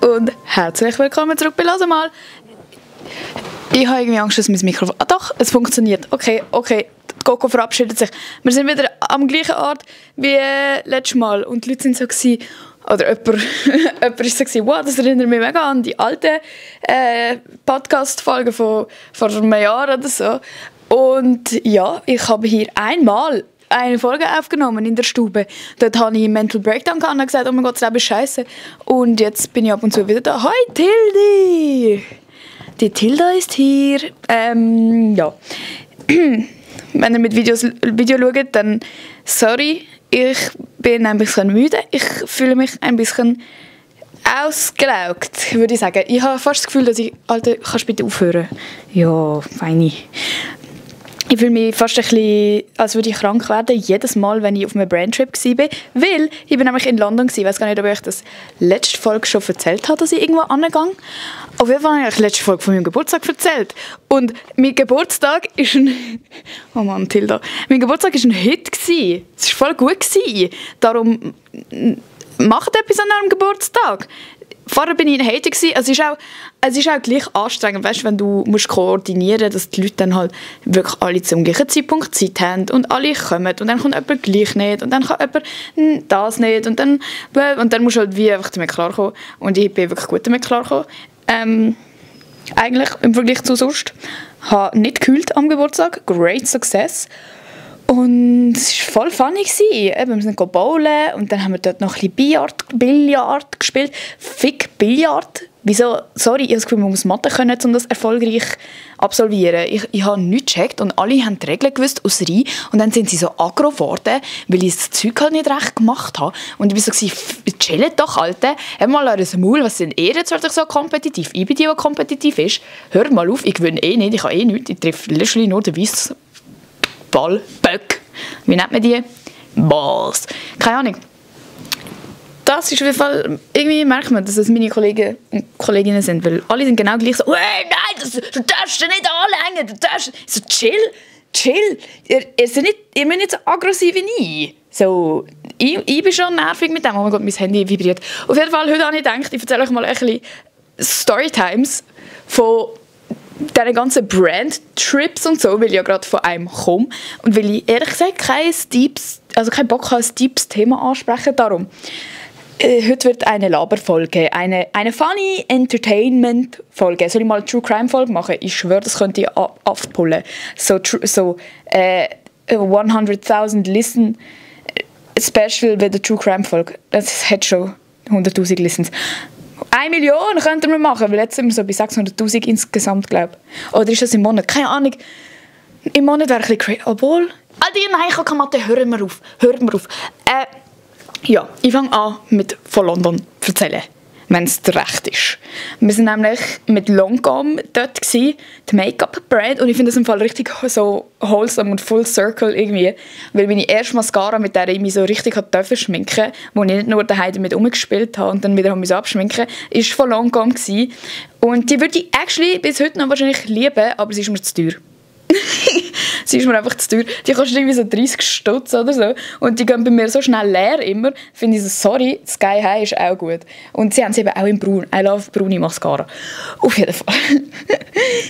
und herzlich willkommen zurück bei «Lass mal». Ich habe irgendwie Angst, dass mein Mikrofon... Ah doch, es funktioniert. Okay. Coco verabschiedet sich. Wir sind wieder am gleichen Ort wie letztes Mal. Und die Leute sind so gewesen, oder jemand ist so gewesen, wow, das erinnert mich mega an die alten Podcast-Folgen vor einem Jahr oder so. Und ja, ich habe hier einmal eine Folge aufgenommen in der Stube. Dort hatte ich einen Mental Breakdown und habe gesagt, oh mein Gott, das Leben ist scheiße. Und jetzt bin ich ab und zu wieder da. Hi Tildi! Die Tilda ist hier. Ja. Wenn ihr mit Video schaut, dann sorry, ich bin ein bisschen müde. Ich fühle mich ein bisschen ausgelaugt, würde ich sagen. Ich habe fast das Gefühl, dass ich... Alter, kannst du bitte aufhören? Ja, feini. Ich fühle mich fast ein bisschen, als würde ich krank werden, jedes Mal, wenn ich auf einem Brandtrip war. Weil ich bin nämlich in London war. Ich weiß gar nicht, ob ich das letzte Folge schon erzählt habe, dass ich irgendwo angegangen. Auf jeden Fall habe ich die letzte Folge von meinem Geburtstag erzählt. Und mein Geburtstag ist ein... Oh Mann, Tilda. Mein Geburtstag war ein Hit. Es war voll gut. Darum macht etwas an eurem Geburtstag. Vorher war ich in Haiti. Es ist auch gleich anstrengend, weißt, wenn du musst koordinieren musst, dass die Leute dann halt wirklich alle zum gleichen Zeitpunkt Zeit haben und alle kommen. Und dann kommt jemand gleich nicht und dann kann jemand das nicht. Und dann musst du halt wie einfach damit klarkommen. Und ich bin wirklich gut damit klargekommen. Eigentlich im Vergleich zu sonst. Ich habe nicht gekühlt am Geburtstag. Great Success. Und es war voll funny. Wir sind bowlen und dann haben wir dort noch ein bisschen Billard gespielt. Fick Billard. Wieso? Sorry, ich habe das Gefühl, man muss Mathe können, um das erfolgreich absolvieren. Ich habe nichts gecheckt und alle haben die Regeln gewusst aus Reihe. Und dann sind sie so aggro geworden, weil ich das Zeug halt nicht recht gemacht habe. Und ich war so, chillt doch, Alter. Hör mal an das Maul, was sind ihr jetzt wirklich so kompetitiv? Ich bin die kompetitiv ist. Hört mal auf, ich gewinne eh nicht, ich habe eh nichts. Ich treffe letztlich nur den weißen Ball, Böck. Wie nennt man die? Balls. Keine Ahnung. Das ist auf jeden Fall, irgendwie merkt man, dass es meine Kollegen und Kolleginnen sind, weil alle sind genau gleich so, nein, du darfst dich nicht anlängen, du darfst... So, chill. Ihr müsst nicht so aggressiv wie ich. So, ich bin schon nervig mit dem. Oh mein Gott, mein Handy vibriert. Auf jeden Fall, heute habe ich gedacht, ich erzähle euch mal ein bisschen Storytimes von diesen ganzen Brand-Trips und so, weil ich ja gerade von einem komme. Und weil ich ehrlich gesagt keinen Bock habe, ein deepes Thema ansprechen. Darum, heute wird eine Laberfolge, eine funny Entertainment-Folge. Soll ich mal eine True-Crime-Folge machen? Ich schwöre, das könnte ich abpullen. So 100.000 Listen Special wie der True-Crime-Folge. Das hat schon 100'000 Listens. 1 Million könnten wir machen, weil jetzt sind wir so bei 600'000 insgesamt, glaube ich. Oder ist das im Monat? Keine Ahnung. Im Monat wäre ein bisschen crazy. Obwohl... nein, ich kann keine Mathe. Hört mir auf. Ja, ich fange an mit von London zu erzählen, wenn es recht ist. Wir waren nämlich mit Lancôme dort gewesen, die Make-up-Brand, und ich finde das im Fall richtig so wholesome und full circle irgendwie, weil meine erste Mascara, mit der ich mich so richtig schminken durfte, wo ich nicht nur daheim damit rumgespielt habe und dann wieder abschminken, war von Lancôme gewesen. Und die würde ich actually bis heute noch wahrscheinlich lieben, aber sie ist mir zu teuer. Sie ist mir einfach zu teuer. Die kostet irgendwie so 30 Stutz oder so. Und die gehen bei mir so schnell leer immer. Finde ich so, sorry, Sky High ist auch gut. Und sie haben sie eben auch in braun. I love braune Mascara. Auf jeden Fall.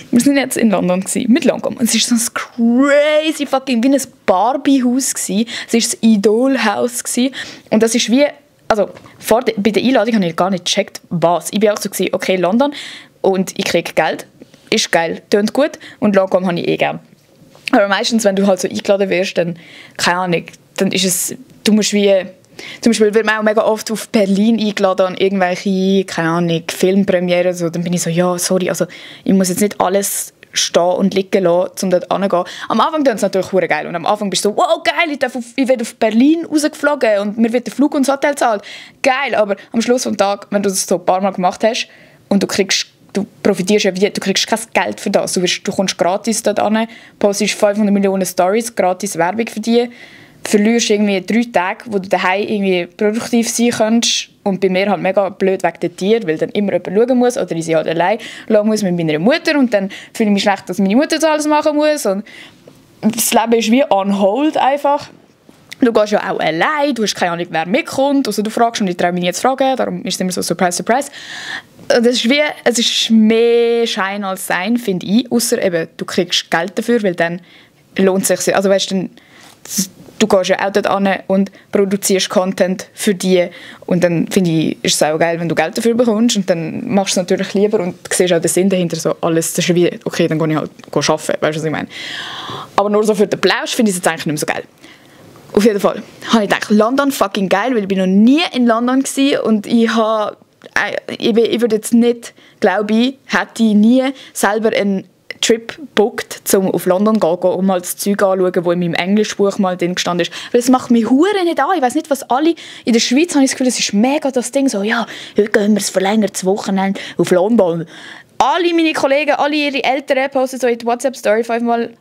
Wir waren jetzt in London mit Lancôme. Und es war so ein crazy fucking, wie ein Barbie-Haus. Es war das Idol-Haus. Und das ist wie, also bei der Einladung habe ich gar nicht gecheckt, was. Ich war auch so, okay, London und ich kriege Geld. Ist geil, tönt gut und Lancôme habe ich eh gern. Aber meistens, wenn du halt so eingeladen wirst, dann, keine Ahnung, dann ist es, du musst wie, zum Beispiel wird man auch mega oft auf Berlin eingeladen an irgendwelche, keine Ahnung, Filmpremieren, so, dann bin ich so, ja, sorry, also ich muss jetzt nicht alles stehen und liegen lassen, um dort hinzugehen. Am Anfang klingt es natürlich verdammt geil und am Anfang bist du so, wow, geil, ich werde auf Berlin rausgeflogen und mir wird der Flug und das Hotel zahlt. Geil, aber am Schluss des Tages, wenn du das so ein paar Mal gemacht hast und du profitierst ja wie, du kriegst kein Geld für das. Du kommst gratis dort hin, postest 500 Millionen Stories, gratis Werbung für die, verlierst irgendwie 3 Tage, wo du daheim irgendwie produktiv sein kannst. Und bei mir halt mega blöd wegen den Tieren, weil dann immer jemand schauen muss oder ich sie halt allein lassen muss mit meiner Mutter und dann fühle ich mich schlecht, dass meine Mutter das alles machen muss. Und das Leben ist wie on hold einfach. Du gehst ja auch allein, du hast keine Ahnung, wer mitkommt, also du fragst und ich traue mich nie zu fragen, darum ist es immer so Surprise, Surprise. Es ist mehr Schein als Sein, finde ich, außer eben, du kriegst Geld dafür, weil dann lohnt es sich. Also weißt du gehst ja auch dort hin und produzierst Content für die und dann finde ich, ist es auch geil, wenn du Geld dafür bekommst und dann machst du es natürlich lieber und siehst auch den Sinn dahinter, so alles, das ist wie, okay, dann gehe ich halt arbeiten, weißt du, was ich meine. Aber nur so für den Plausch finde ich es jetzt eigentlich nicht mehr so geil. Auf jeden Fall habe ich gedacht, London fucking geil, weil ich bin noch nie in London war und ich würde jetzt nicht, glaube ich, hätte ich nie selber einen Trip gebucht, um auf London zu gehen, um mal das Zeug anzuschauen, wo in meinem Englischbuch mal drin gestanden ist. Weil es macht mich hure nicht an. Ich weiss nicht, was alle... In der Schweiz habe ich das Gefühl, es ist mega das Ding so, ja, heute gehen wir ein verlängertes Wochenende auf London. Alle meine Kollegen, alle ihre Eltern posten so in die WhatsApp-Story 5-mal.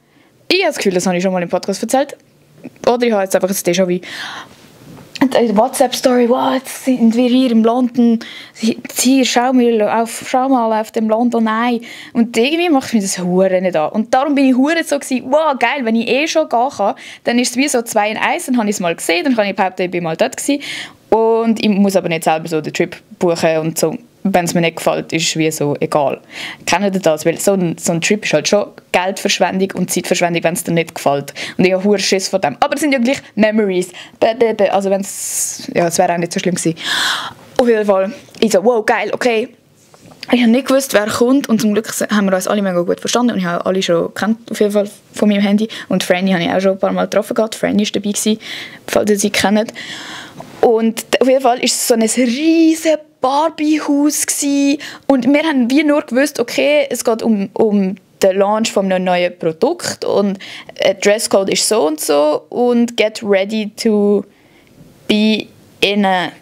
Ich habe das Gefühl, das habe ich schon mal im Podcast erzählt. Oder ich habe jetzt einfach ein Déjà-vu. Und in der WhatsApp-Story, wow, jetzt sind wir hier in London. Hier, schau mal auf dem London Eye. Und irgendwie macht mich das hure nicht an. Und darum bin ich hure so gewesen, wow, geil, wenn ich schon gehen kann, dann ist es wie so 2 in 1, dann habe ich es mal gesehen, dann kann ich behaupten, ich bin mal dort gewesen. Und ich muss aber nicht selber so den Trip buchen und so. Wenn es mir nicht gefällt, ist es wie so egal. Kennt ihr das? Weil so ein Trip ist halt schon Geldverschwendung und Zeitverschwendung, wenn es dir nicht gefällt. Und ich habe hure Schiss vor dem. Aber es sind ja gleich Memories. Also es wäre auch nicht so schlimm gewesen. Auf jeden Fall, ich so, wow, geil, okay. Ich habe nicht gewusst, wer kommt und zum Glück haben wir uns alle mega gut verstanden und ich habe alle schon gekannt, auf jeden Fall von meinem Handy. Und Franny habe ich auch schon ein paar Mal getroffen gehabt. Franny war dabei gewesen, falls ihr sie kennt. Und auf jeden Fall war es so ein riesiges Barbie-Haus und wir haben wie nur gewusst, okay, es geht um den Launch von einem neuen Produkt und Dresscode ist so und so und get ready to be in a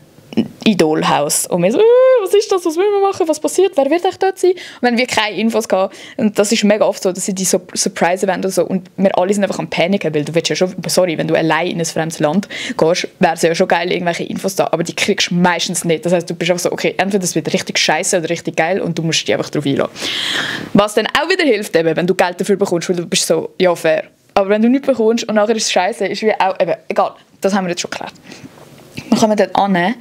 Idolhaus. Und wir so, was ist das, was will man machen, was passiert, wer wird dort sein? Und wenn wir keine Infos hatten, und das ist mega oft so, dass sie die so Surprise-Events und so, und wir alle sind einfach am Paniken, weil du willst ja schon, sorry, wenn du allein in ein fremdes Land gehst, wäre es ja schon geil, irgendwelche Infos da, aber die kriegst du meistens nicht. Das heisst, du bist einfach so, okay, entweder das wird richtig scheiße oder richtig geil und du musst dich einfach darauf einlassen. Was dann auch wieder hilft, eben, wenn du Geld dafür bekommst, weil du bist so, ja, fair. Aber wenn du nichts bekommst und nachher ist es scheiße, ist wie auch, eben, egal, das haben wir jetzt schon geklärt. Dann kommen wir dort an.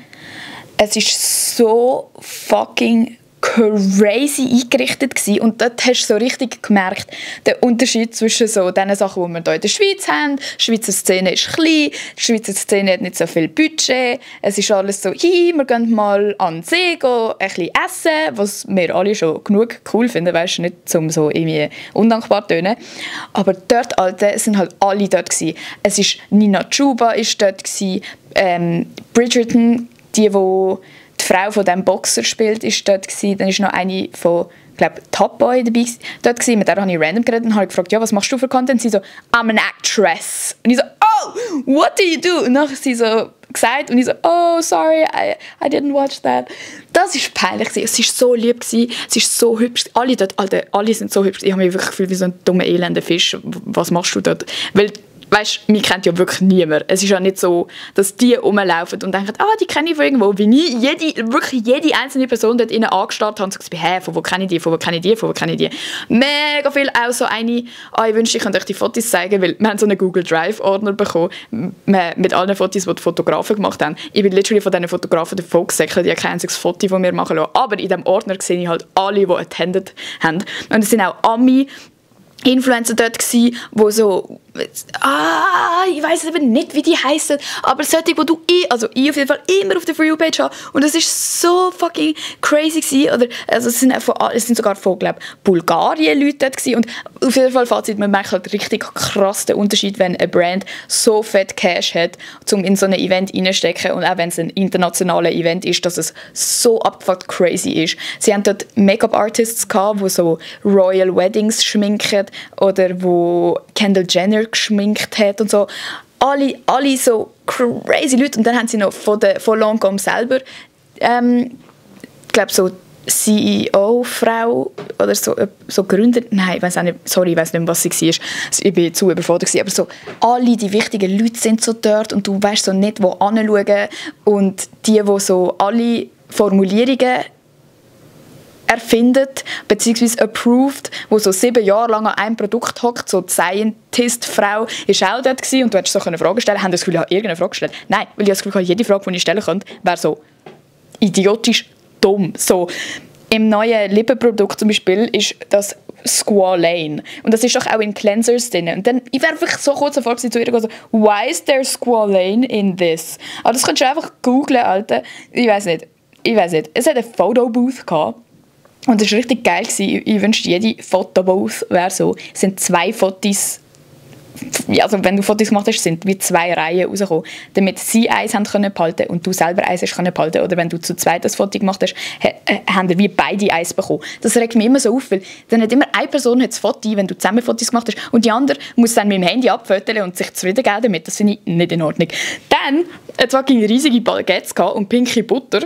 Es war so fucking crazy eingerichtet gewesen. Und dort hast du so richtig gemerkt, den Unterschied zwischen so den Sachen, die wir hier in der Schweiz haben. Die Schweizer Szene ist klein, die Schweizer Szene hat nicht so viel Budget. Es ist alles so, wir gehen mal an den See, gehen ein bisschen essen, was wir alle schon genug cool finden, weißt du, nicht um so irgendwie undankbar zu tönen. Aber dort, Alter, sind halt alle dort gewesen. Es ist Nina Chuba ist dort gewesen, Bridgerton, die Frau von diesem Boxer spielt, ist dort gewesen. Dann ist noch eine von, glaube Top Boy dabei dort gewesen. Mit der habe ich random geredet und habe gefragt, ja, was machst du für Content? Sie so, I'm an actress. Und ich so, oh, what do you do? Und dann hat sie so gesagt und ich so, oh, sorry, I didn't watch that. Das war peinlich. Es war so lieb, es war so hübsch. Alle dort, Alter, alle sind so hübsch. Ich habe mich wirklich gefühlt wie so ein dummer, elender Fisch. Was machst du dort? Weil, weißt, mich kennt ja wirklich niemand. Es ist ja nicht so, dass die rumlaufen und denken, die kenne ich von irgendwo. Wie nie wirklich jede einzelne Person dort innen angestarrt hat und gesagt, hä, von wo kenne ich die, von wo kenne ich die, von wo kenne ich die. Mega viel, auch so eine, ich wünschte, ich könnte euch die Fotos zeigen, weil wir haben so einen Google Drive-Ordner bekommen, mit allen Fotos, die die Fotografen gemacht haben. Ich bin literally von diesen Fotografen davon gesäckelt, ich habe kein einziges Foto von mir machen lassen. Aber in diesem Ordner sehe ich halt alle, die attended haben. Und es sind auch Influencer dort gsi, wo so, ich weiss eben nicht, wie die heissen, aber solche, wo du ich auf jeden Fall immer auf der For You-Page habe. Und das ist so fucking crazy gsi. Oder, also es sind sogar von, glaube Bulgarien Leute dort gsi. Und auf jeden Fall Fazit, man merkt halt richtig krass den Unterschied, wenn eine Brand so fett Cash hat, um in so ein Event reinstecken. Und auch wenn es ein internationales Event ist, dass es so abgefuckt crazy ist. Sie haben dort Make-up-Artists gehabt, die so Royal Weddings schminken oder wo Kendall Jenner geschminkt hat und so. Alle so crazy Leute. Und dann haben sie noch von Lancôme selber, ich glaube so CEO-Frau oder so Gründer, nein, ich weiß auch nicht, sorry, ich weiß nicht mehr, was sie war. Ich war zu überfordert gewesen, aber so alle die wichtigen Leute sind so dort und du weißt so nicht, wo hinschauen und die so alle Formulierungen erfindet, beziehungsweise approved, wo so 7 Jahre lang an einem Produkt hockt, so die Scientist-Frau ist auch dort gewesen, und du hättest so eine Frage stellen. Haben das Gefühl, ich habe irgendeine Frage gestellt? Nein, weil ich das Gefühl habe, jede Frage, die ich stellen könnte, wäre so idiotisch dumm. So, im neuen Lippenprodukt zum Beispiel ist das Squalane. Und das ist doch auch in Cleansers drin. Und dann, ich wäre einfach so kurz davor gewesen, zu ihr gehen, so, why is there Squalane in this? Aber das kannst du einfach googlen, Alter. Ich weiß nicht. Es hat eine Photobooth gehabt. Und das war richtig geil. Ich wünschte, jede Fotobooth wäre so. Es sind 2 Fotos. Ja, also wenn du Fotos gemacht hast, sind wie 2 Reihen rausgekommen, damit sie eins haben können behalten und du selber eins hast können behalten. Oder wenn du zu zweit das Foto gemacht hast, haben wir wie beide eins bekommen. Das regt mich immer so auf, weil dann hat immer eine Person das Foto, wenn du zusammen Fotos gemacht hast, und die andere muss dann mit dem Handy abfotografieren und sich zufrieden geben damit. Das finde ich nicht in Ordnung. Dann hat es riesige Baguettes und pinke Butter,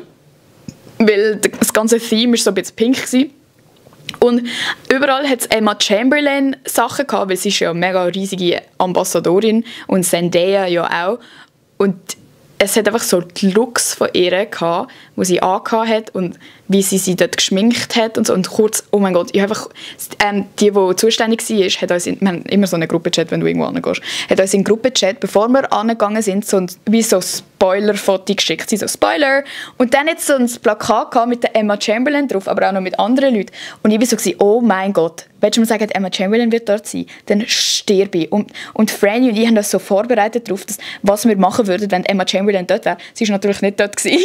weil das ganze Theme war so ein bisschen pink gewesen. Und überall hat es Emma Chamberlain Sachen gehabt, weil sie ist ja eine mega riesige Ambassadorin und Zendaya ja auch. Und es hat einfach so die Looks von ihr gehabt, die sie angehabt hat und wie sie dort geschminkt hat und so. Und kurz, oh mein Gott, ich habe einfach, die zuständig war, hat uns wir haben immer so einen Gruppenchat, wenn du irgendwo hingehst, hat uns in den Gruppenchat, bevor wir angegangen sind, wie so Spoiler-Foto geschickt. Sie so, Spoiler! Und dann hat so ein Plakat gehabt mit der Emma Chamberlain drauf, aber auch noch mit anderen Leuten. Und ich war so, oh mein Gott, willst du mir sagen, Emma Chamberlain wird dort sein? Dann sterbe ich. Und Franny und ich haben das so vorbereitet darauf, was wir machen würden, wenn Emma Chamberlain dort wäre. Sie war natürlich nicht dort gewesen.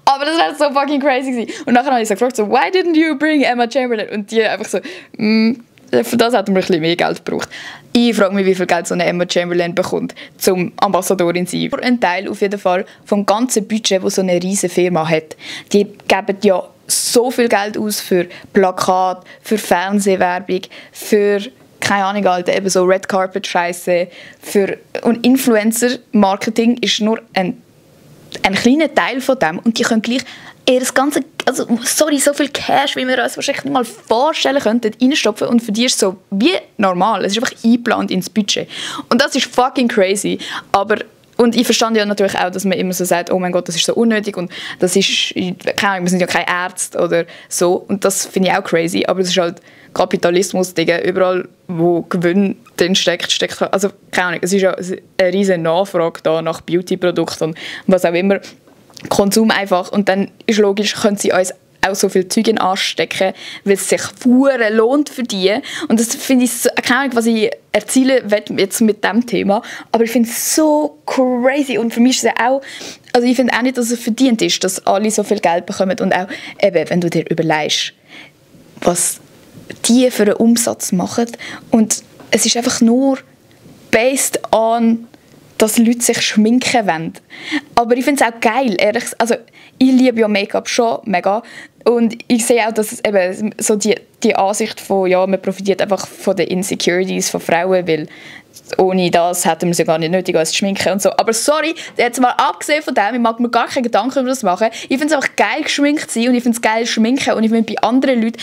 Aber das wäre so fucking crazy gewesen. Und nachher habe ich so gefragt, so, why didn't you bring Emma Chamberlain? Und die einfach so, für das hätten wir ein bisschen mehr Geld gebraucht. Ich frage mich, wie viel Geld so eine Emma Chamberlain bekommt, zum Ambassadorin zu sein. Ein Teil auf jeden Fall vom ganzen Budget, das so eine riesige Firma hat. Die geben ja so viel Geld aus für Plakate, für Fernsehwerbung, für keine Ahnung, Alter, eben so Red Carpet Scheiße, und Influencer-Marketing ist nur ein kleiner Teil von dem, und die können gleich das ganze, also so viel Cash, wie wir uns wahrscheinlich nicht mal vorstellen könnten, reinstopfen, und für die ist es so wie normal. Es ist einfach eingeplant ins Budget. Und das ist fucking crazy. Und ich verstand ja natürlich auch, dass man immer so sagt, oh mein Gott, das ist so unnötig und das ist, keine Ahnung, wir sind ja keine Ärzte oder so. Und das finde ich auch crazy. Aber es ist halt Kapitalismus, Digga. Überall, wo Gewinn drin steckt, also keine Ahnung, es ist ja eine riesige Nachfrage da nach Beauty-Produkten und was auch immer. Konsum einfach. Und dann ist logisch, können sie uns auch so viel Zeug in anstecken, weil es sich verdammt lohnt für die. Und das finde ich so, keine Ahnung, was ich erzielen will jetzt mit diesem Thema, aber ich finde es so crazy. Und für mich ist es auch, also ich finde auch nicht, dass es verdient ist, dass alle so viel Geld bekommen, und auch eben, wenn du dir überlegst, was die für einen Umsatz machen, und es ist einfach nur based on, dass Leute sich schminken wollen. Aber ich finde es auch geil, ehrlich. Also ich liebe ja Make-up schon mega. Und ich sehe auch, dass es eben so die Ansicht von, ja, man profitiert einfach von den Insecurities von Frauen, weil ohne das hätten wir es ja gar nicht nötig, als zu schminken und so. Aber sorry, jetzt mal abgesehen von dem, ich mag mir gar keine Gedanken über das machen. Ich finde es einfach geil, geschminkt zu sein, und ich finde es geil, schminken, und ich finde bei anderen Leuten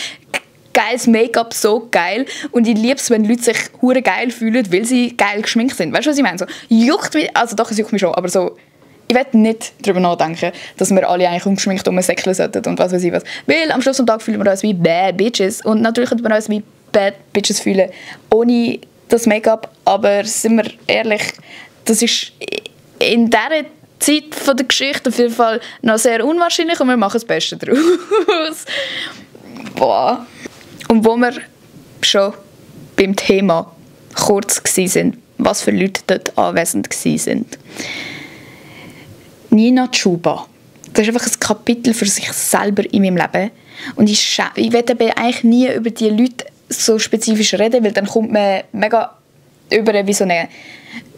geiles Make-up so geil, und ich liebe es, wenn Leute sich hure geil fühlen, weil sie geil geschminkt sind. Weißt du, was ich meine? So, juckt mich, also doch, es juckt mich schon, aber so, ich will nicht darüber nachdenken, dass wir alle eigentlich ungeschminkt rumsäckeln sollten und was weiß ich was. Weil am Schluss des Tages fühlen wir uns wie Bad Bitches, und natürlich können wir uns wie Bad Bitches fühlen, ohne das Make-up, aber sind wir ehrlich, das ist in dieser Zeit von der Geschichte auf jeden Fall noch sehr unwahrscheinlich, und wir machen das Beste daraus. Boah. Und wo wir schon beim Thema kurz waren, was für Leute dort anwesend waren. Nina Chuba. Das ist einfach ein Kapitel für sich selber in meinem Leben. Und ich werde eigentlich nie über diese Leute so spezifisch reden, weil dann kommt man mega über wie so eine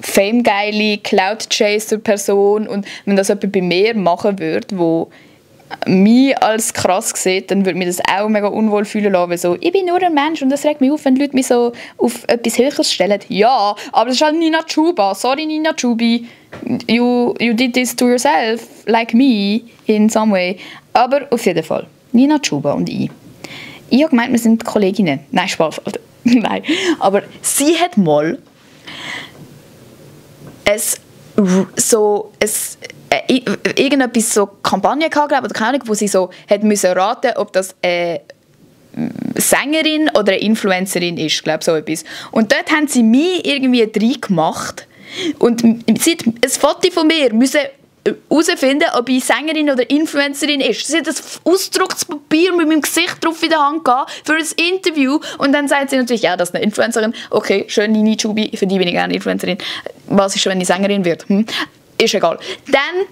famegeile Cloud-Chaser-Person. Und wenn das jemand bei mir machen würde, wo mich als krass sieht, dann würde mich das auch mega unwohl fühlen lassen, weil so, ich bin nur ein Mensch und das regt mich auf, wenn Leute mich so auf etwas Höheres stellen. Ja, aber es ist halt Nina Chuba. Sorry, Nina Chubi. You did this to yourself, like me, in some way. Aber auf jeden Fall, Nina Chuba und ich. Ich habe gemeint, wir sind Kolleginnen. Nein, Spaß. Nein. Aber sie hat mal irgendetwas so Kampagne gehabt, glaube ich, oder keine Ahnung, wo sie so hat müssen raten, ob das Sängerin oder eine Influencerin ist, glaube so etwas. Und dort haben sie mich irgendwie reingemacht und sie hat ein Foto von mir müssen herausfinden, ob ich Sängerin oder Influencerin ist. Sie hat ein Ausdruckspapier mit meinem Gesicht drauf in der Hand gehabt für ein Interview und dann sagt sie natürlich, ja, das ist eine Influencerin. Okay, schön, Nini Chubi, für die bin ich gerne Influencerin. Was ist schon, wenn ich Sängerin werde? Ist egal. Dann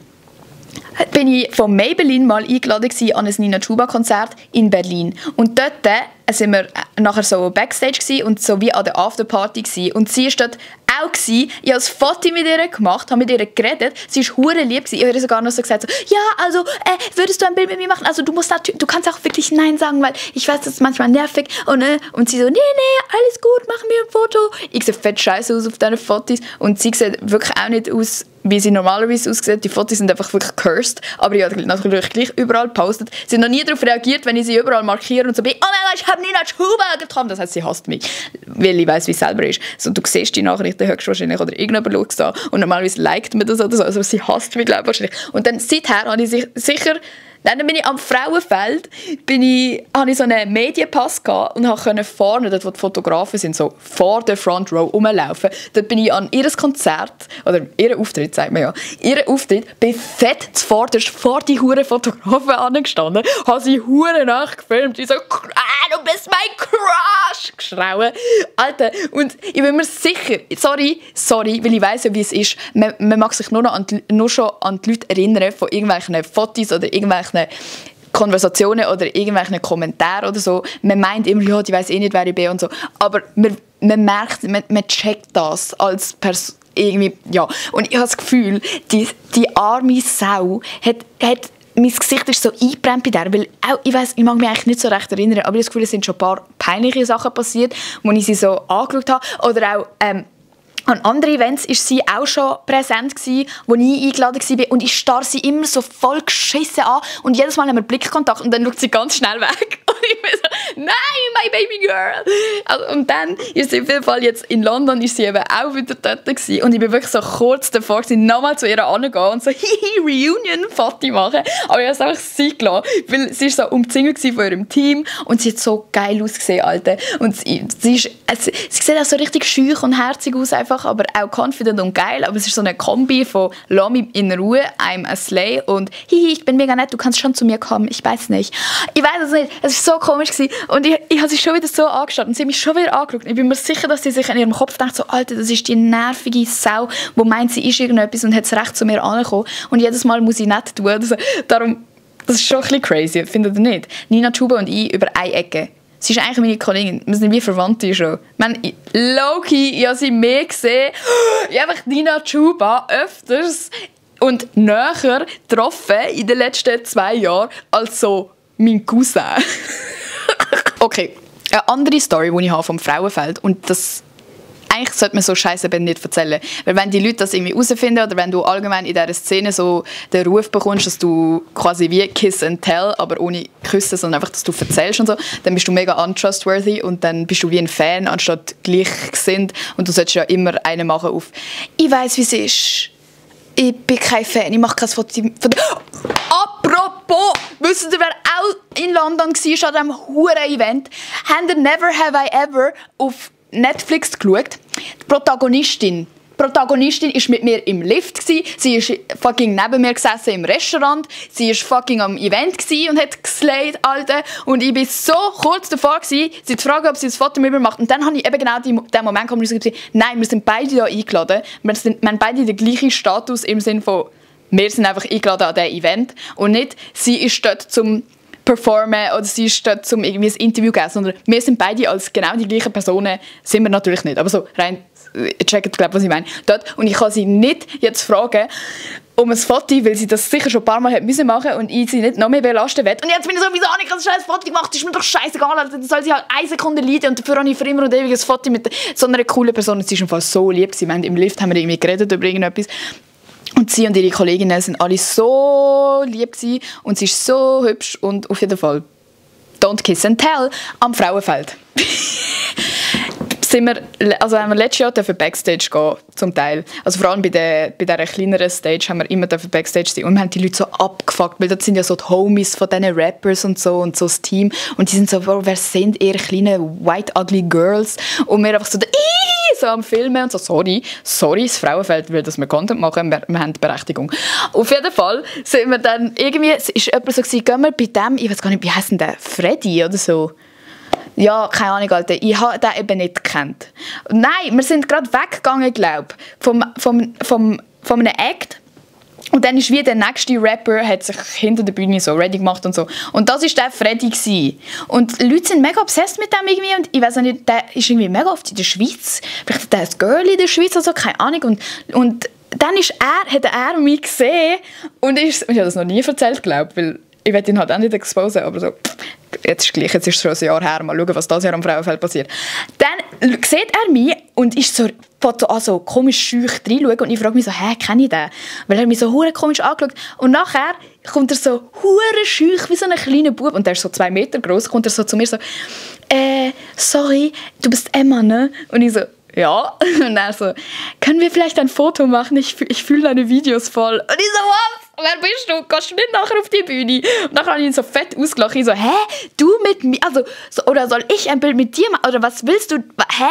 bin ich von Maybelline mal eingeladen an ein Nina Chuba Konzert in Berlin. Und dort sind wir nachher so Backstage gewesen und so wie an der Afterparty gewesen. Und sie war dort auch gewesen. Ich habe ein Foto mit ihr gemacht, habe mit ihr geredet. Sie war hure lieb gewesen. Ich habe ihr sogar noch so gesagt, so, ja, also, würdest du ein Bild mit mir machen? Also du kannst auch wirklich Nein sagen, weil ich weiß, das ist manchmal nervig. Und sie so, nee, alles gut, mach mir ein Foto. Ich sehe fett scheiße aus auf diesen Fotos. Und sie sieht wirklich auch nicht aus, wie sie normalerweise aussieht. Die Fotos sind einfach wirklich cursed. Aber ich habe natürlich gleich überall gepostet. Sie hat noch nie darauf reagiert, wenn ich sie überall markiere und so bin, oh mein Gott, ich habe Nina Chuba getroffen. Das heißt, sie hasst mich, weil ich weiss, wie es selber ist. So, du siehst die Nachrichten höchstwahrscheinlich oder irgendjemand schaut es an und normalerweise liked man das oder so. Also sie hasst mich, glaube ich, wahrscheinlich. Und dann seither habe ich sicher... Dann bin ich am Frauenfeld, habe ich so einen Medienpass gehabt und konnte vorne, dort wo die Fotografen sind, so vor der Front Row rumlaufen. Dort bin ich an ihr Konzert, oder ihren Auftritt, sagt man ja, ihren Auftritt, bin fett zuvorderst vor die huren Fotografen angestanden, habe sie huren nachgefilmt, ich so, du bist mein Crush, geschrauen. Alter, und ich bin mir sicher, sorry, weil ich weiss ja, wie es ist, man mag sich nur schon an die Leute erinnern von irgendwelchen Fotos oder irgendwelchen Konversationen oder irgendwelchen Kommentaren oder so. Man meint immer, ja, die weiss eh nicht, wer ich bin und so. Aber man merkt, man checkt das als Person irgendwie, ja. Und ich habe das Gefühl, die arme Sau hat mein Gesicht ist so eingebrannt bei der, weil auch, ich mag mich eigentlich nicht so recht erinnern, aber ich habe das Gefühl, es sind schon ein paar peinliche Sachen passiert, wo ich sie so angeschaut habe. Oder auch an anderen Events war sie auch schon präsent gewesen, wo ich eingeladen war. Und ich starre sie immer so voll geschissen an. Und jedes Mal haben wir Blickkontakt und dann schaut sie ganz schnell weg. Und ich bin so, nein, my baby girl. Also, und dann ist sie auf jeden Fall jetzt in London, ist sie eben auch wieder dort gewesen. Und ich bin wirklich so kurz davor gewesen, nochmal zu ihr anzugehen und so, Reunion-Foto machen. Aber ich habe es einfach sie gelassen, weil sie war so umzingelt von ihrem Team. Und sie hat so geil ausgesehen, Alter. Und sie sieht auch so richtig schüch und herzig aus, einfach, aber auch confident und geil. Aber es ist so eine Kombi von «Lass mich in Ruhe», «I'm a Slay» und «Hihi, ich bin mega nett, du kannst schon zu mir kommen». Ich weiß nicht. Ich weiß es nicht. Es war so komisch gewesen. Und ich habe sie schon wieder so angeschaut und sie hat mich schon wieder angeschaut. Ich bin mir sicher, dass sie sich in ihrem Kopf denkt, so «Alter, das ist die nervige Sau, die meint, sie ist irgendetwas und hat das Recht, zu mir anzukommen. Und jedes Mal muss ich nett tun». Also, darum, das ist schon ein bisschen crazy, findet ihr nicht? Nina Chuba und ich über eine Ecke. Sie ist eigentlich meine Kollegin. Wir sind wie Verwandte schon. Low-key, ich habe sie mehr gesehen. Ich habe Nina Chuba öfters und näher getroffen in den letzten 2 Jahren als so mein Cousin. Okay, eine andere Story, die ich habe vom Frauenfeld. Und das eigentlich sollte man so Scheiße nicht erzählen. Weil wenn die Leute das irgendwie herausfinden oder wenn du allgemein in dieser Szene so den Ruf bekommst, dass du quasi wie Kiss and Tell, aber ohne Küssen, sondern einfach, dass du erzählst und so, dann bist du mega untrustworthy und dann bist du wie ein Fan anstatt gleichgesinnt und du solltest ja immer einen machen auf «Ich weiss, wie es ist. Ich bin kein Fan, ich mache kein Foto von dir.» Apropos, wisst ihr, wer auch in London war an diesem Huren-Event? Habt ihr «Never Have I Ever» auf Netflix geschaut? Die Protagonistin war mit mir im Lift gsi. Sie ist fucking neben mir gesessen im Restaurant. Sie ist fucking am Event gsi und hat geslayed, Alter. Und ich bin so kurz davor gsi, sie zu fragen, ob sie ein Foto mit mir macht. Und dann habe ich eben genau den Moment gekommen, wo ich gesagt habe, nein, wir sind beide hier eingeladen. Wir haben beide den gleichen Status im Sinne von, wir sind einfach eingeladen an diesem Event. Und nicht, sie ist dort zum performen oder sie ist dort zum irgendwie ein Interview geben, sondern wir sind beide als genau die gleichen Personen, sind wir natürlich nicht. Aber so rein, checkt, glaube was ich meine. Dort. Und ich kann sie nicht jetzt fragen um ein Foto, weil sie das sicher schon ein paar Mal hat müssen machen und ich sie nicht noch mehr belasten will. Und jetzt bin ich so, wieso habe ich ein scheiß Foto gemacht? Das ist mir doch scheißegal, also, dann soll sie halt 1 Sekunde leiden und dafür habe ich für immer und ewig ein Foto mit so einer coolen Person. Und sie ist im Fall so lieb. Im Lift haben wir irgendwie geredet über irgendetwas. Und sie und ihre Kolleginnen sind alle so lieb gewesen und sie ist so hübsch und auf jeden Fall don't kiss and tell am Frauenfeld. sind wir, also haben wir letztes Jahr Backstage gehen, zum Teil. Also vor allem bei dieser kleineren Stage haben wir immer Backstage sein. Und wir haben die Leute so abgefuckt, weil das sind ja so die Homies von diesen Rappers und so das Team. Und die sind so, wer sind ihr kleinen white ugly girls? Und wir einfach so am Filmen und so, sorry, das Frauenfeld will, dass wir Content machen, wir haben die Berechtigung. Auf jeden Fall sind wir dann irgendwie, es ist jemand so gewesen, gehen wir bei dem, ich weiß gar nicht, wie heisst denn der, Freddy oder so? Ja, keine Ahnung, Alter. Ich habe den eben nicht gekannt. Nein, wir sind gerade weggegangen, glaube ich, von einem Act. Und dann ist wie der nächste Rapper, hat sich hinter der Bühne so ready gemacht und so. Und das war der Freddy gewesen. Und die Leute sind mega obsessed mit dem irgendwie. Und ich weiß nicht, der ist irgendwie mega oft in der Schweiz. Vielleicht der ist Girl in der Schweiz oder so, keine Ahnung. Und dann hat er mich gesehen. Und ich habe das noch nie erzählt, glaube ich, weil ich will ihn halt auch nicht exposen, aber so, jetzt ist gleich, jetzt ist es schon ein Jahr her, mal schauen, was dieses Jahr am Frauenfeld passiert. Dann sieht er mich und ist so, also komisch schüch reinschauen und ich frage mich so, kenne ich den? Weil er mich so hure komisch angeschaut und nachher kommt er so hure schüch wie so ein kleiner Bub und der ist so 2 Meter groß, kommt er so zu mir so, sorry, du bist Emma, ne? Und ich so, ja. Und er so, können wir vielleicht ein Foto machen? Ich fühle deine Videos voll. Und ich so, was? Wer bist du? Gehst du nicht nachher auf die Bühne? Und nachher habe ich ihn so fett ausgelacht. Ich so, du mit mir? Also, so, oder soll ich ein Bild mit dir machen? Oder was willst du?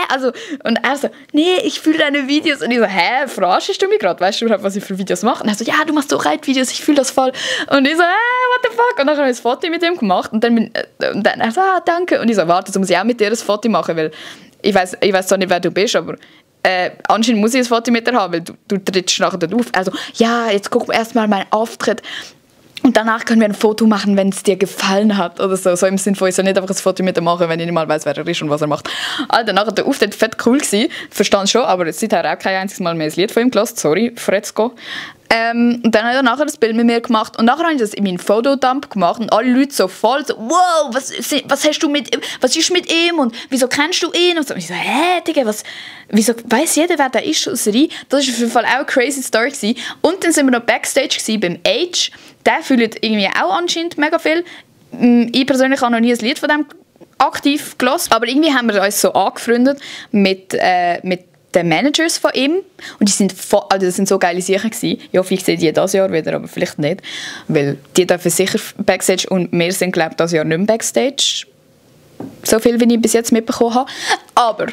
Also, und er so, nee, ich fühle deine Videos. Und ich so, verarschst du mich gerade? Weißt du überhaupt, was ich für Videos mache? Und er so, ja, du machst so Reitvideos, ich fühle das voll. Und ich so, what the fuck? Und dann habe ich ein Foto mit ihm gemacht. Und dann er so, danke. Und ich so, warte, jetzt muss ich auch mit dir ein Foto machen, weil ich weiß zwar nicht, wer du bist, aber anscheinend muss ich ein Foto mit dir haben, weil du trittst nachher dort auf. Also, ja, jetzt guck erstmal meinen Auftritt und danach können wir ein Foto machen, wenn es dir gefallen hat oder so. So im Sinne von, ich soll nicht einfach ein Foto mit dir machen, wenn ich nicht mal weiss, wer er ist und was er macht. Alter, nachher der Auftritt fett cool gewesen, verstand schon, aber seither auch kein einziges Mal mehr ein Lied von ihm gehört. Sorry, Fretzko. Und dann hat er nachher das Bild mit mir gemacht und nachher habe ich das in meinen Fotodump gemacht und alle Leute so voll so, wow, was hast du mit ihm, was ist mit ihm und wieso kennst du ihn? Und so, und ich so, Digga, wieso weiss jeder, wer der ist aus Rie? Das war auf jeden Fall auch eine crazy Story gewesen. Und dann sind wir noch Backstage gewesen beim Age, der fühlt irgendwie auch anscheinend mega viel. Ich persönlich habe noch nie ein Lied von dem aktiv gehört, aber irgendwie haben wir uns so angefreundet mit den Managers von ihm und das sind so geile Sachen gewesen. Ich hoffe, ich sehe die dieses Jahr wieder, aber vielleicht nicht, weil die dürfen sicher Backstage und wir sind, glaube ich, dieses Jahr nicht mehr Backstage, so viel, wie ich bis jetzt mitbekommen habe, aber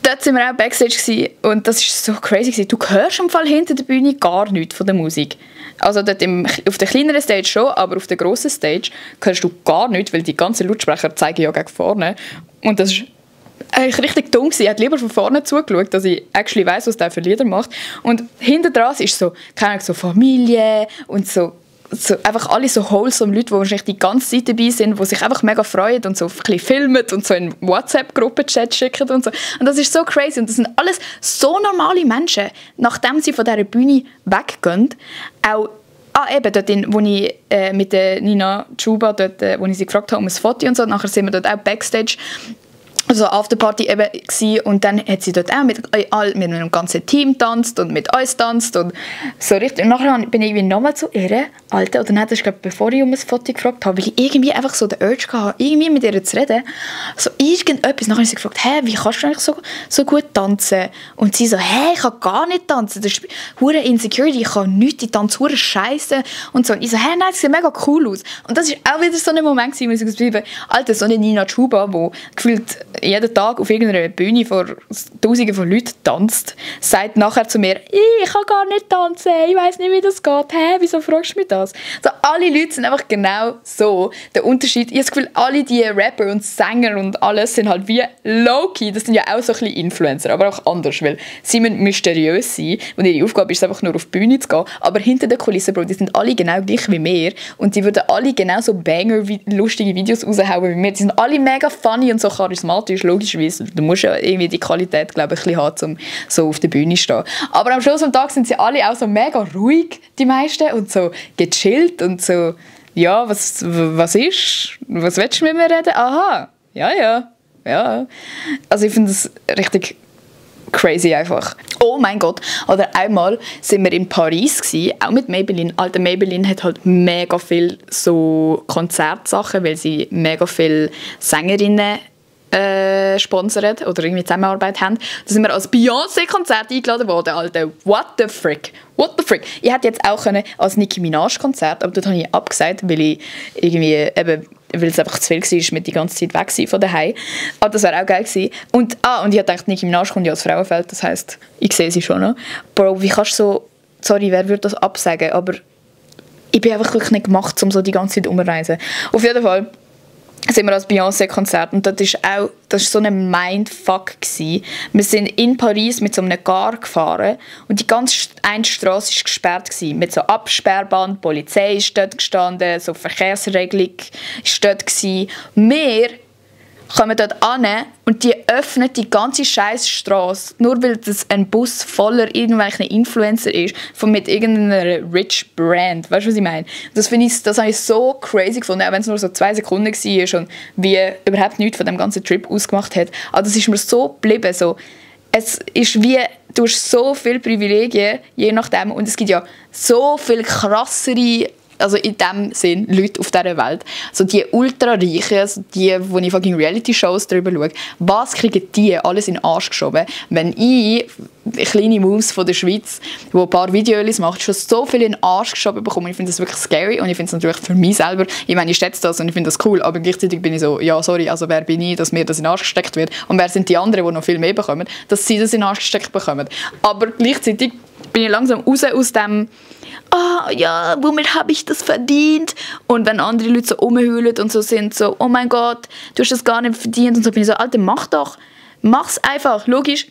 dort sind wir auch Backstage gewesen und das war so crazy gewesen. Du hörst im Fall hinter der Bühne gar nichts von der Musik. Also dort auf der kleineren Stage schon, aber auf der grossen Stage hörst du gar nichts, weil die ganzen Lautsprecher zeigen ja gegen vorne und das ist eigentlich richtig dumm gewesen. Ich hätte lieber von vorne zugeschaut, dass ich actually weiss, was der für Lieder macht. Und hinter dran ist so, keine Ahnung, so Familie und so einfach alle so wholesome Leute, die wahrscheinlich die ganze Zeit dabei sind, die sich einfach mega freuen und so ein bisschen filmen und so in WhatsApp-Gruppen-Chat schicken und so. Und das ist so crazy. Und das sind alles so normale Menschen, nachdem sie von dieser Bühne weggehen. Auch eben dort, wo ich mit Nina Chuba, dort, wo ich sie gefragt habe um ein Foto und so, nachher sind wir dort auch Backstage, also Afterparty eben gewesen. Und dann hat sie dort auch mit einem ganzen Team getanzt und mit uns getanzt und so richtig. Und nachher bin ich irgendwie nochmal zu ihr, Alter, oder nein, das ist glaube bevor ich um ein Foto gefragt habe, weil ich irgendwie einfach so den Urge hatte, irgendwie mit ihr zu reden, so irgendetwas. Nachher habe ich sie gefragt, wie kannst du eigentlich so gut tanzen? Und sie so, ich kann gar nicht tanzen, das ist hure Insecurity, ich kann nichts, ich tanze hure Scheiße und so. Und ich so, nein, das sieht mega cool aus. Und das war auch wieder so ein Moment gewesen, wo ich so gesagt habe, Alter, so eine Nina Chuba, die gefühlt jeden Tag auf irgendeiner Bühne vor Tausenden von Leuten tanzt, sagt nachher zu mir, ich kann gar nicht tanzen, ich weiss nicht, wie das geht, wieso fragst du mich das? So, alle Leute sind einfach genau so. Der Unterschied, ich habe das Gefühl, alle die Rapper und Sänger und alles sind halt wie low-key, das sind ja auch so ein bisschen Influencer, aber auch anders, weil sie müssen mysteriös sein und ihre Aufgabe ist es einfach nur auf die Bühne zu gehen, aber hinter der Kulisse, Bro, die sind alle genau gleich wie wir und die würden alle genau so lustige Videos raushauen wie wir, die sind alle mega funny und so charismatisch, logischerweise. Du musst ja irgendwie die Qualität, glaube ich, ein bisschen haben, um so auf der Bühne zu stehen. Aber am Schluss des Tages sind sie alle auch so mega ruhig, die meisten, und so gechillt und so, ja, was ist? Was willst du mit mir reden? Aha, ja. Also ich finde das richtig crazy einfach. Oh mein Gott. Oder einmal sind wir in Paris gewesen, auch mit Maybelline. Alter, Maybelline hat halt mega viel so Konzertsachen, weil sie mega viele Sängerinnen sponsern oder irgendwie Zusammenarbeit haben. Da sind wir als Beyoncé-Konzert eingeladen worden, Alter. What the frick? What the frick? Ich hätte jetzt auch können als Nicki Minaj-Konzert, aber dort habe ich abgesagt, weil ich irgendwie eben, weil es einfach zu viel war, mit die ganze Zeit weg sein von daheim. Aber das wäre auch geil gewesen. Und ich habe gedacht, Nicki Minaj kommt ja aus Frauenfeld, das heisst, ich sehe sie schon noch. Bro, wie kannst du so, sorry, wer würde das absagen, aber ich bin einfach wirklich nicht gemacht, um so die ganze Zeit umzureisen. Auf jeden Fall sind wir als Beyoncé-Konzert und das war so ein Mindfuck gewesen. Wir sind in Paris mit so einem Car gefahren und die ganze eine Straße war gesperrt gewesen, mit so Absperrband, die Polizei ist dort gestanden, so Verkehrsregelung ist dort gewesen. Wir kommen dort an und die öffnen die ganze scheiß Straße, nur weil das ein Bus voller irgendwelchen Influencer ist, von mit irgendeiner rich Brand. Weißt du, was ich meine? Das habe ich so crazy gefunden, auch wenn es nur so 2 Sekunden war und wie überhaupt nichts von dem ganzen Trip ausgemacht hat. Aber das ist mir so geblieben. So. Es ist wie, du hast so viele Privilegien, je nachdem, und es gibt ja so viel krassere, also in dem Sinn, Leute auf dieser Welt. So die Ultra-Reichen, also die, wo ich fucking Reality-Shows darüber schaue, was kriegen die alles in den Arsch geschoben? Wenn ich, eine kleine Maus von der Schweiz, die ein paar Videos macht, schon so viel in den Arsch geschoben bekomme, ich finde das wirklich scary und ich finde es natürlich für mich selber, ich meine, ich schätze das und ich finde das cool, aber gleichzeitig bin ich so, ja, sorry, also wer bin ich, dass mir das in den Arsch gesteckt wird und wer sind die anderen, die noch viel mehr bekommen, dass sie das in den Arsch gesteckt bekommen. Aber gleichzeitig bin ich langsam raus aus dem ja, womit habe ich das verdient? Und wenn andere Leute so rumheulen und so sind, so, oh mein Gott, du hast das gar nicht verdient. Und so bin ich so, Alter, mach doch. Mach's einfach. Logisch,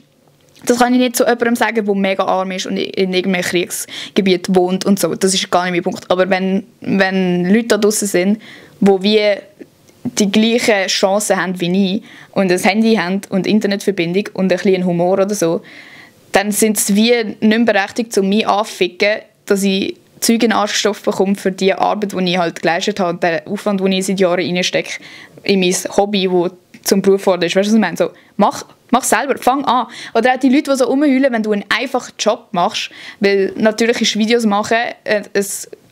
das kann ich nicht zu jemandem sagen, der mega arm ist und in irgendeinem Kriegsgebiet wohnt und so. Das ist gar nicht mein Punkt. Aber wenn Leute da draussen sind, die wie die gleichen Chancen haben wie ich und ein Handy haben und Internetverbindung und ein bisschen Humor oder so, dann sind sie wie nicht mehr berechtigt, um mich anzuficken, dass ich Zeug in Arschstoff bekomme für die Arbeit, die ich halt geleistet habe, den Aufwand, den ich seit Jahren reinstecke in mein Hobby, das zum Beruf geworden ist. Weißt du, was ich meine? So, mach selber, fang an. Oder auch die Leute, die so rumheulen, wenn du einen einfachen Job machst, weil natürlich ist Videos machen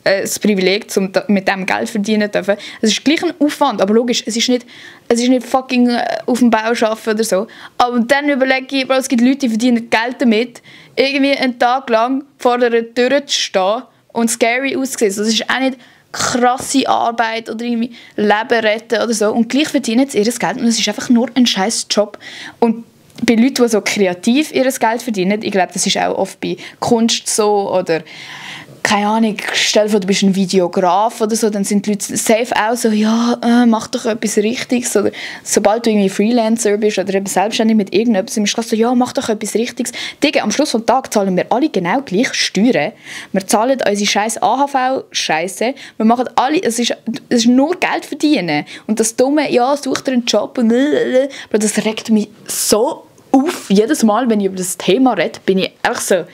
ein Privileg, um mit dem Geld verdienen zu dürfen. Es ist gleich ein Aufwand, aber logisch, es ist nicht fucking auf dem Bau arbeiten oder so. Aber dann überlege ich, es gibt Leute, die verdienen Geld damit, irgendwie einen Tag lang vor einer Tür zu stehen und scary auszusehen. Das ist auch nicht krasse Arbeit oder irgendwie Leben retten oder so. Und gleich verdienen sie ihr Geld und es ist einfach nur ein scheiß Job. Und bei Leuten, die so kreativ ihr Geld verdienen, ich glaube, das ist auch oft bei Kunst so oder keine Ahnung, stell dir vor, du bist ein Videograf oder so, dann sind die Leute safe auch so, ja, mach doch etwas Richtiges. Oder sobald du irgendwie Freelancer bist oder eben selbstständig mit irgendetwas, ist es so, ja, mach doch etwas Richtiges. Digga, am Schluss des Tages zahlen wir alle genau gleich Steuern. Wir zahlen unsere scheiß AHV-Scheiße. Wir machen alle, es ist nur Geld verdienen. Und das Dumme, ja, such dir einen Job und aber das regt mich so auf. Jedes Mal, wenn ich über das Thema rede, bin ich einfach so,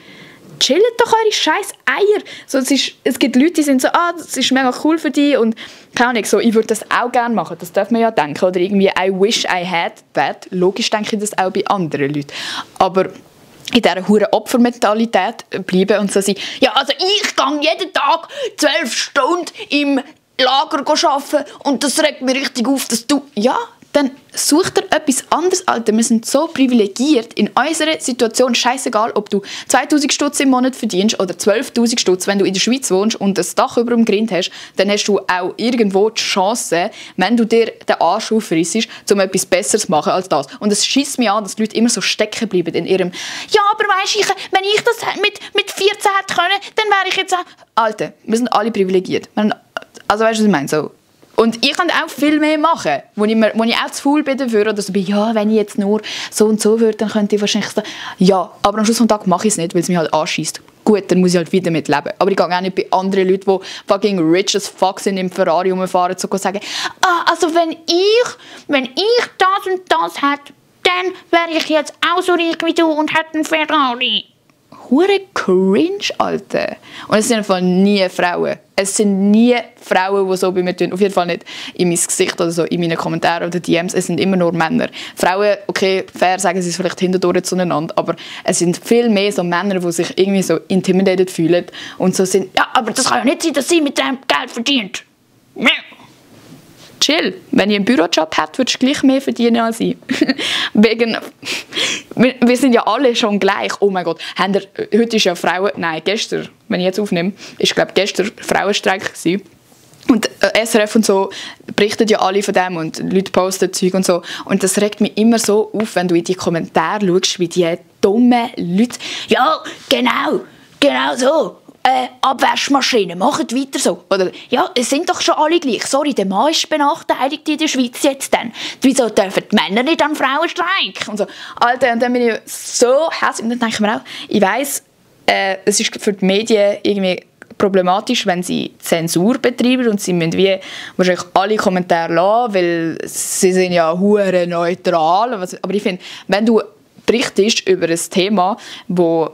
chillt doch eure scheiß Eier. So, es gibt Leute, die sind so, das ist mega cool für dich und keine Ahnung, so, ich würde das auch gerne machen, das darf man ja denken. Oder irgendwie, I wish I had that. Logisch denke ich das auch bei anderen Leuten. Aber in dieser huren Opfermentalität bleiben und so sein, ja, also ich gehe jeden Tag 12 Stunden im Lager arbeiten und das regt mich richtig auf, dass du, ja, dann such dir etwas anderes, Alter. Wir sind so privilegiert in unserer Situation. Scheißegal, ob du 2000 Stutz im Monat verdienst oder 12.000 Stutz, wenn du in der Schweiz wohnst und ein Dach über dem Grind hast, dann hast du auch irgendwo die Chance, wenn du dir den Arsch auffrissst, um etwas Besseres zu machen als das. Und es schiesst mich an, dass die Leute immer so stecken bleiben in ihrem «Ja, aber weisst du, wenn ich das mit 14 hätte können, dann wäre ich jetzt...» Alter, wir sind alle privilegiert. Also weißt du, was ich meine? So. Und ich kann auch viel mehr machen, wo ich auch zu faul bin dafür oder so bin, ja, wenn ich jetzt nur so und so würde, dann könnte ich wahrscheinlich sagen, ja, aber am Schluss des Tages mache ich es nicht, weil es mich halt anschießt. Gut, dann muss ich halt wieder damit leben. Aber ich gehe auch nicht bei anderen Leuten, die fucking rich as fuck sind, im Ferrari rumfahren, so sagen, also wenn ich das und das hätte, dann wäre ich jetzt auch so reich wie du und hätte einen Ferrari. Hure cringe, Alter. Und es sind einfach nie Frauen. Es sind nie Frauen, die so bei mir tun. Auf jeden Fall nicht in mein Gesicht oder so, in meinen Kommentaren oder DMs. Es sind immer nur Männer. Frauen, okay, fair sagen sie es vielleicht hinterdurch zueinander, aber es sind viel mehr so Männer, die sich irgendwie so intimidated fühlen und so sind, ja, aber das kann ja nicht sein, dass sie mit dem Geld verdient. chill. Wenn ich einen Bürojob hätte, würdest du gleich mehr verdienen als ich. Wegen, wir sind ja alle schon gleich. Oh mein Gott, heute ist ja gestern, wenn ich jetzt aufnehme, ist glaube gestern Frauenstreik gewesen. Und SRF und so berichten ja alle von dem und Leute posten Zeug und so. Und das regt mich immer so auf, wenn du in die Kommentare schaust, wie die dummen Leute, ja, genau so. Abwaschmaschine, macht weiter so. Oder, ja, es sind doch schon alle gleich. Sorry, der Mann ist benachteiligt in der Schweiz jetzt dann. Wieso dürfen die Männer nicht an Frauen streiken? Und so. Alter, und dann bin ich so hässlich. Und dann denke ich mir auch, ich weiss, es ist für die Medien irgendwie problematisch, wenn sie Zensur betreiben und sie müssen wie wahrscheinlich alle Kommentare lassen, weil sie sind ja hure neutral. Aber ich finde, wenn du berichtest über ein Thema, wo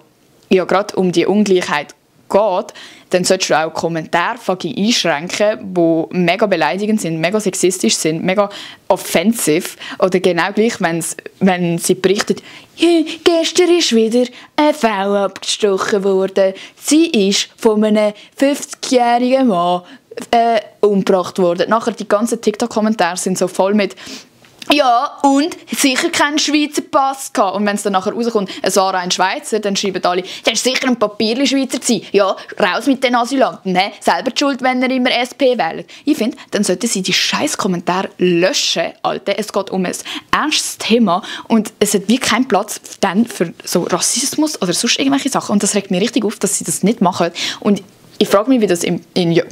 ja gerade um die Ungleichheit geht, dann solltest du auch Kommentare einschränken, die mega beleidigend sind, mega sexistisch sind, mega offensiv. Oder genau gleich, wenn sie berichtet, gestern ist wieder eine Frau abgestochen worden. Sie ist von einem 50-jährigen Mann umgebracht worden. Nachher die ganzen TikTok-Kommentare sind so voll mit ja, und sicher keinen Schweizer Pass gehabt. Und wenn es dann nachher rauskommt, es war ein Schweizer, dann schreiben alle, der war sicher ein Papierli-Schweizer gewesen. Ja, raus mit den Asylanten, he? Selber die Schuld, wenn er immer SP wählt. Ich finde, dann sollten sie die scheiß Kommentare löschen, Alter. Es geht um ein ernstes Thema und es hat wie keinen Platz dann für so Rassismus oder sonst irgendwelche Sachen. Und das regt mich richtig auf, dass sie das nicht machen. Und ich frage mich, wie das in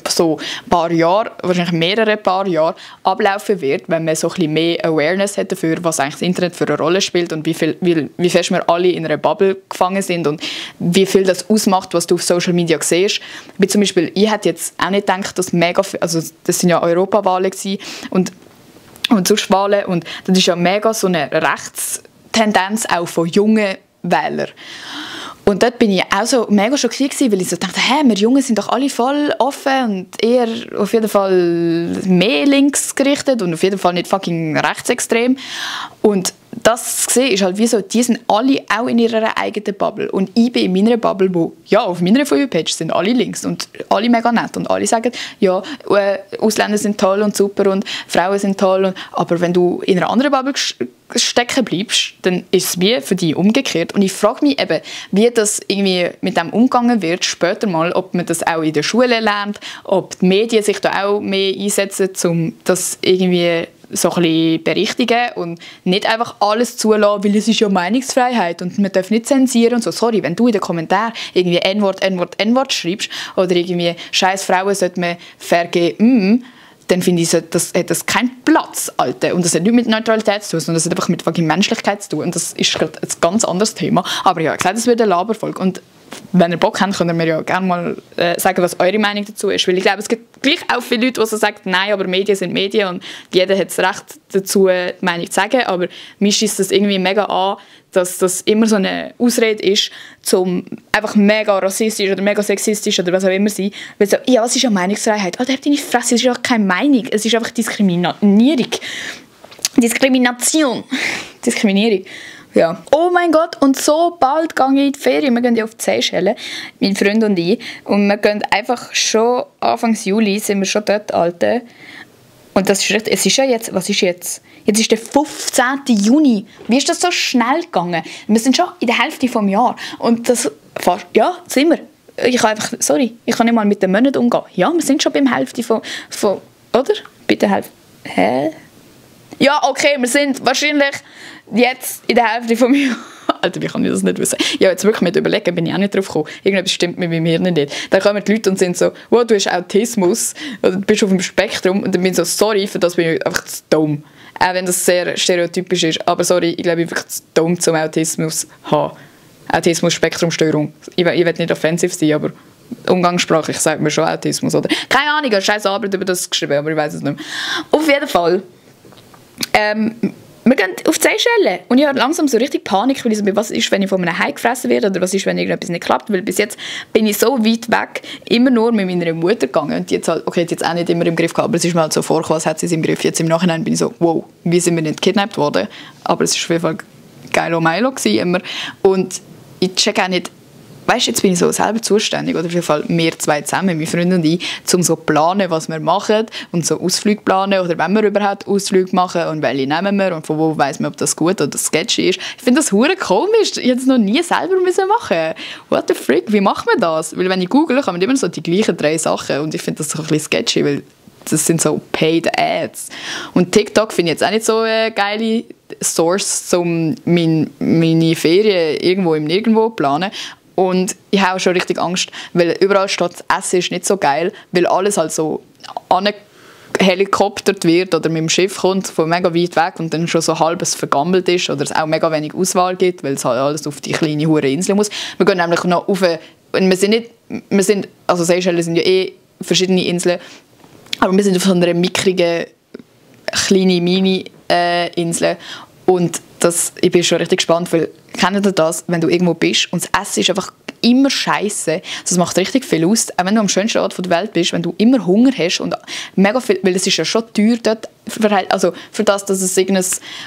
so ein paar Jahren, wahrscheinlich mehrere paar Jahren, ablaufen wird, wenn man so ein bisschen mehr Awareness hat dafür, was eigentlich das Internet für eine Rolle spielt und wie fest wir alle in einer Bubble gefangen sind und wie viel das ausmacht, was du auf Social Media siehst. Wie zum Beispiel, ich hätte jetzt auch nicht gedacht, dass also das sind ja Europawahlen gewesen und sonst Wahlen und das ist ja mega so eine Rechtstendenz auch von jungen Wählern. Und dort bin ich auch so mega schockiert gewesen, weil ich so dachte, wir Jungen sind doch alle voll offen und eher auf jeden Fall mehr links gerichtet und auf jeden Fall nicht fucking rechtsextrem. Und das zu sehen ist halt wie so, die sind alle auch in ihrer eigenen Bubble. Und ich bin in meiner Bubble, wo, ja, auf meiner For-You-Page sind alle links und alle mega nett und alle sagen, ja, Ausländer sind toll und super und Frauen sind toll. Aber wenn du in einer anderen Bubble stecken bleibst, dann ist es wie für dich umgekehrt. Und ich frage mich eben, wie das irgendwie mit dem umgegangen wird später mal, ob man das auch in der Schule lernt, ob die Medien sich da auch mehr einsetzen, um das irgendwie so ein bisschen berichtigen und nicht einfach alles zulassen, weil es ist ja Meinungsfreiheit und man darf nicht zensieren und so. Sorry, wenn du in den Kommentaren irgendwie N-Wort schreibst oder irgendwie «Scheiß Frauen sollte man vergeben», dann finde ich, das hat keinen Platz, Alter. Und das hat nichts mit Neutralität zu tun, sondern das hat einfach mit Menschlichkeit zu tun. Und das ist gerade ein ganz anderes Thema. Aber ja, ich gesagt, es wird eine Laberfolge. Und wenn ihr Bock habt, könnt ihr mir ja gerne mal sagen, was eure Meinung dazu ist. Weil ich glaube, es gibt gleich auch viele Leute, die so sagen, nein, aber Medien sind Medien und jeder hat das Recht dazu, die Meinung zu sagen. Aber mir schießt das irgendwie mega an, dass das immer so eine Ausrede ist, um einfach mega rassistisch oder mega sexistisch oder was auch immer sein. Weil so, ja, es ist ja Meinungsfreiheit. Alter, hab deine Fresse, es ist auch keine Meinung. Es ist einfach Diskriminierung. Diskrimination. Diskriminierung. Ja. Oh mein Gott, und so bald gehe ich in die Ferien. Wir gehen ja auf die Seychellen, mein Freund und ich. Und wir gehen einfach schon Anfang Juli, sind wir schon dort, Alter. Und das ist richtig, es ist ja jetzt, was ist jetzt? Jetzt ist der 15. Juni. Wie ist das so schnell gegangen? Wir sind schon in der Hälfte des Jahres. Und das, ja, sind wir. Ich kann nicht mal mit den Monaten umgehen. Ja, wir sind schon beim Hälfte von oder? Bei der Hälfte. Hä? Ja, okay, wir sind wahrscheinlich jetzt in der Hälfte vom Jahr. Alter, wie kann ich das nicht wissen? Ja, jetzt wirklich mit überlegen, bin ich auch nicht drauf gekommen. Irgendetwas stimmt mit mir nicht. Dann kommen die Leute und sind so, wow, du hast Autismus, oder du bist auf dem Spektrum. Und dann bin ich so, sorry, für das bin ich einfach zu dumm. Auch wenn das sehr stereotypisch ist. Aber sorry, ich glaube, ich bin wirklich zu dumm, zum Autismus zu haben. Autismus-Spektrumstörung. Ich will nicht offensiv sein, aber umgangssprachlich sagt man schon Autismus, oder? Keine Ahnung, ich habe scheiß Arbeit über das geschrieben, aber ich weiß es nicht mehr. Auf jeden Fall. Wir gehen auf die Seychellen und ich habe langsam so richtig Panik, weil ich so, was ist, wenn ich von einem Hai gefressen werde oder was ist, wenn irgendetwas nicht klappt, weil bis jetzt bin ich so weit weg, immer nur mit meiner Mutter gegangen und die hat halt, okay, die hat jetzt auch nicht immer im Griff gehabt, aber es ist mir halt so vorgekommen, als hätte sie es im Griff. Jetzt im Nachhinein bin ich so, wow, wie sind wir nicht gekidnappt worden? Aber es war auf jeden Fall geilo Milo immer und ich check auch nicht, weißt, jetzt bin ich so selber zuständig, oder auf jeden Fall wir zwei zusammen, meine Freunde und ich, um so zu planen, was wir machen und so Ausflüge planen oder wenn wir überhaupt Ausflüge machen und welche nehmen wir und von wo weiss man, ob das gut oder sketchy ist. Ich finde das hure komisch, ich hätte es noch nie selber müssen machen. What the frick, wie macht man das? Weil wenn ich google, kann man immer so die gleichen 3 Sachen und ich finde das so ein bisschen sketchy, weil das sind so paid Ads. Und TikTok finde ich jetzt auch nicht so eine geile Source, um meine Ferien irgendwo im Nirgendwo zu planen. Und ich habe auch schon richtig Angst, weil überall steht, das Essen ist nicht so geil, weil alles halt so angehelikoptert wird oder mit dem Schiff kommt von mega weit weg und dann schon so halbes vergammelt ist oder es auch mega wenig Auswahl gibt, weil es halt alles auf die kleine hure Insel muss. Wir gehen nämlich noch auf also Seychellen sind ja verschiedene Inseln, aber wir sind auf so einer mickrigen, kleinen Mini-Insel und ich bin schon richtig gespannt, weil kennt ihr das, wenn du irgendwo bist und das Essen ist einfach immer scheiße. Das macht richtig viel aus. Auch wenn du am schönsten Ort der Welt bist, wenn du immer Hunger hast und mega viel, weil es ist ja schon teuer dort, also für das, dass es irgendein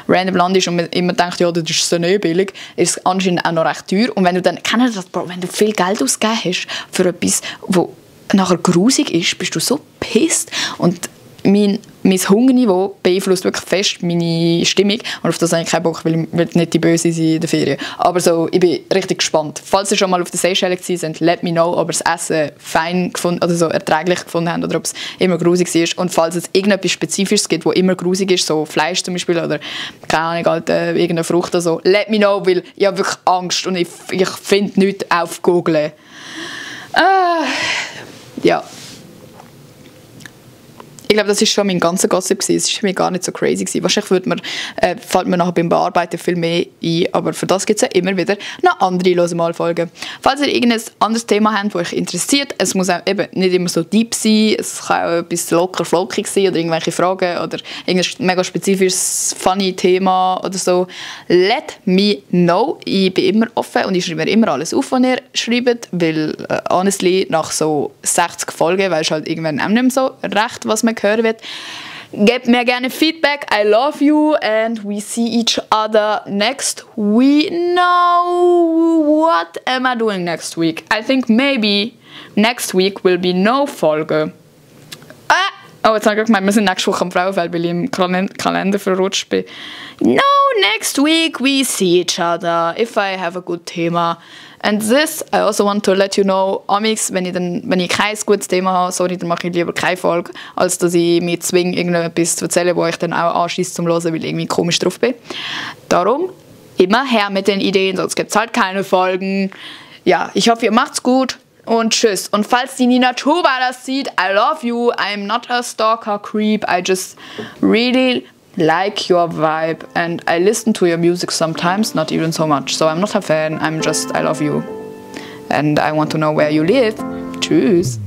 random Land ist und man immer denkt, ja, das ist so nicht billig, ist es anscheinend auch noch recht teuer. Und wenn du dann, kennt ihr das, Bro, wenn du viel Geld ausgegeben hast für etwas, wo nachher grusig ist, bist du so pisst und mein Hungerniveau beeinflusst wirklich fest meine Stimmung und auf das habe ich keinen Bock, weil ich will nicht die Böse sein in der Ferien. Aber so, ich bin richtig gespannt. Falls ihr schon mal auf der Seychellen seid, let me know, ob ihr das Essen fein gefunden oder so erträglich gefunden habt oder ob es immer grusig war. Und falls es irgendetwas Spezifisches gibt, wo immer grusig ist, so Fleisch zum Beispiel oder keine Ahnung, halt, irgendeine Frucht oder so, let me know, weil ich habe wirklich Angst und ich finde nichts auf Google. Ja. Ich glaube, das war schon mein ganzer Gossip. Es war für mich gar nicht so crazy. Wahrscheinlich fällt mir nachher beim Bearbeiten viel mehr ein, aber für das gibt es ja immer wieder noch andere Los-mal-Folgen. Falls ihr irgendein anderes Thema habt, das euch interessiert, es muss auch eben nicht immer so deep sein, es kann auch etwas locker flockig sein oder irgendwelche Fragen oder irgendein mega spezifisches, funny Thema oder so, let me know. Ich bin immer offen und ich schreibe mir immer alles auf, was ihr schreibt, weil honestly, nach so 60 Folgen weisst du halt irgendwann auch nicht mehr so recht, was man hören wird. Gebt mir gerne Feedback. I love you and we see each other next week. No, what am I doing next week? I think maybe next week will be no Folge. Oh, jetzt habe ich gemeint, wir sind nächste Woche am Frauenfeld, weil ich im Kalender verrutscht bin. No, next week we see each other if I have a good Thema. And this, I also want to let you know, amix, wenn ich kein gutes Thema habe, sorry, dann mache ich lieber keine Folge, als dass ich mich zwinge, irgendetwas zu erzählen, wo ich dann auch anschieße zum Hören, weil ich irgendwie komisch drauf bin. Darum, immer her mit den Ideen, sonst gibt es halt keine Folgen. Ja, ich hoffe, ihr macht's gut und tschüss. Und falls die Nina Chuba das sieht, I love you, I'm not a stalker creep, I just really like your vibe and I listen to your music sometimes, not even so much. So I'm not a fan, I love you. And I want to know where you live. Tschüss.